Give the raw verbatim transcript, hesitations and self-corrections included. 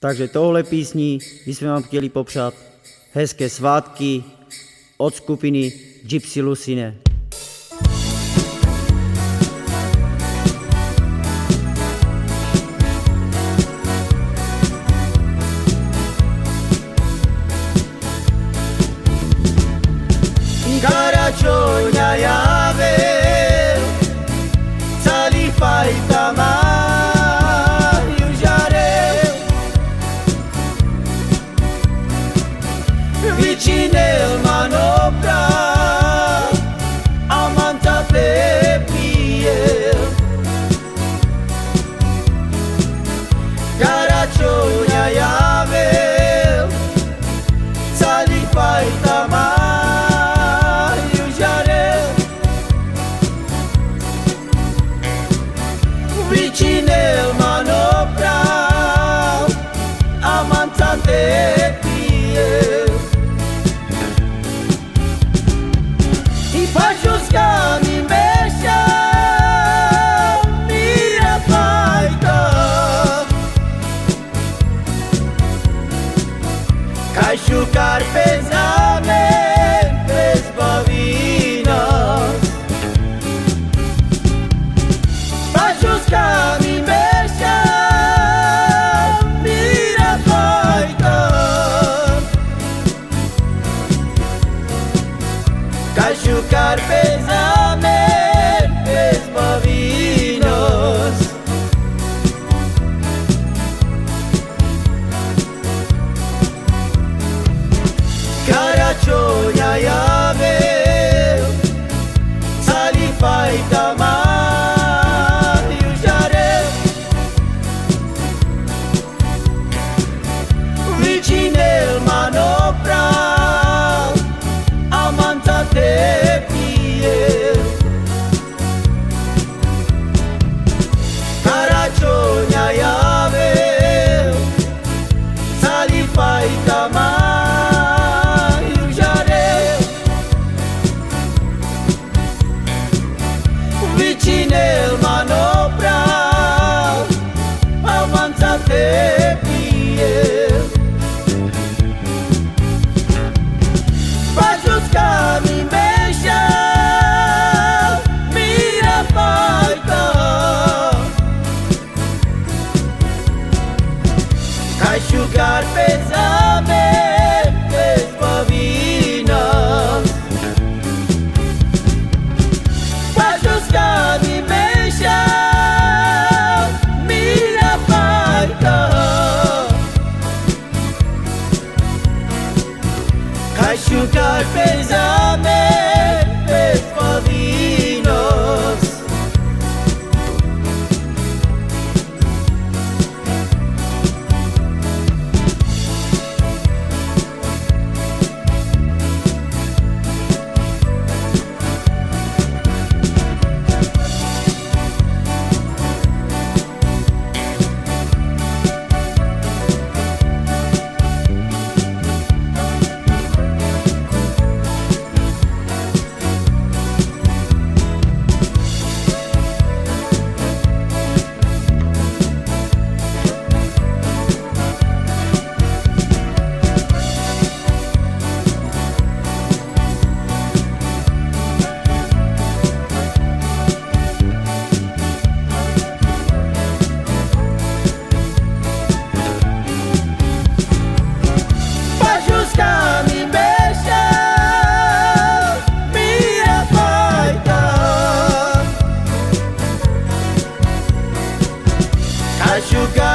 Takže touhle písní by sme vám chtěli popřát hezké svátky od skupiny Gypsy Lucine. Karačoňa javel, cali fajta ma južarel. Vičinel man o pra, a man ca te pijel. Karačoňa javel, cali fajta ma južarel. Vičinel man o pra, a man ca te pijel. I pažuska mi beša, mira fajta. Kaj šukar pes amen, pes bavinas. Pažuska mi beša, mira fajta. Kaj šukar pes amen, pes bavinas. Karačoňa javel, cali fajta ma južarel. Vičinel man o pra, a man ca te pijel. Karačoňa javel, cali fajta ma južarel. Vičinel man o pra, a man ca te pijel. Pažuska mi beša, mira fajta. Kaj šukar pes amen, pes bavinas. Pažuska mi beša, mira fajta. Kaj šukar pes amen, pes bavinas. Pažuska mi beša, mira fajta. Kaj šukar